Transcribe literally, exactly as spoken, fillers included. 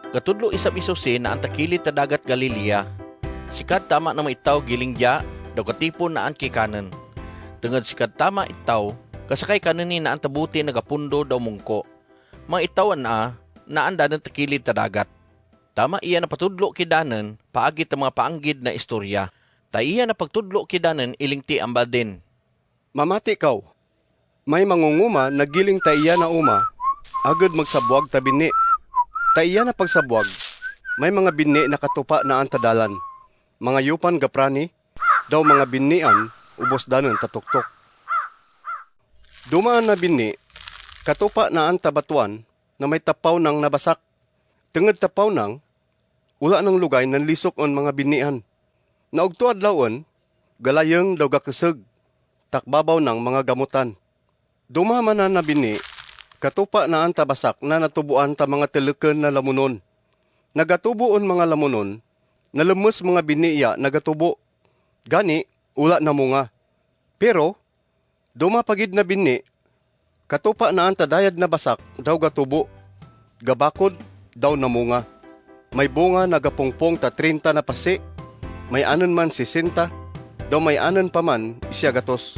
Katudlu isap i Sose na an ta kilid ta dagat Galilia. Sikad tama na ma itau giling ya, dau katipun na an ki kanen. Tenged sikad tama itau, kasakai kaneni na an ta bute na gapundo dau mungko. Ma itau an a, na an danen ta kilid ta dagat. Tama ia na patudlu ki danen, paagi ta mga paanggid na istoria. Ta ia na pagtudlu ki danen ilingti ambaldin. Mamati kau. Mai mangunguma na giling ta ia na uma, aged magsabuag ta bini. Ta ia na pagsabuag, mai mga bini na katupa na an ta dalan. Mga yupan gaprani, dau mga binian, ubos danen ta tuktuk. Dumaan na bini, katupa na an ta batuan, na mai ta paunang na basak. Tenged ta paunang, ula nang lugai nan lisuk en mga binian. Na ugtu adlau en, galayeng dau gakeseg, tak babau nang mga gamutan. Duma mana na bini, katupa na an ta basak na natubuan ta mga teleken na lamunon. Na gatubu en mga lamunon, na lemes mga bini ya na gatubu. Gani, ula na munga. Pero, duma pagid na bini, katupa na an ta dayad na basak dau gatubu, gabakud dau namunga. Mai bunga na gapungpung ta trinta na pasi, mai anen man sisenta, dau mai anen paman isia gatos.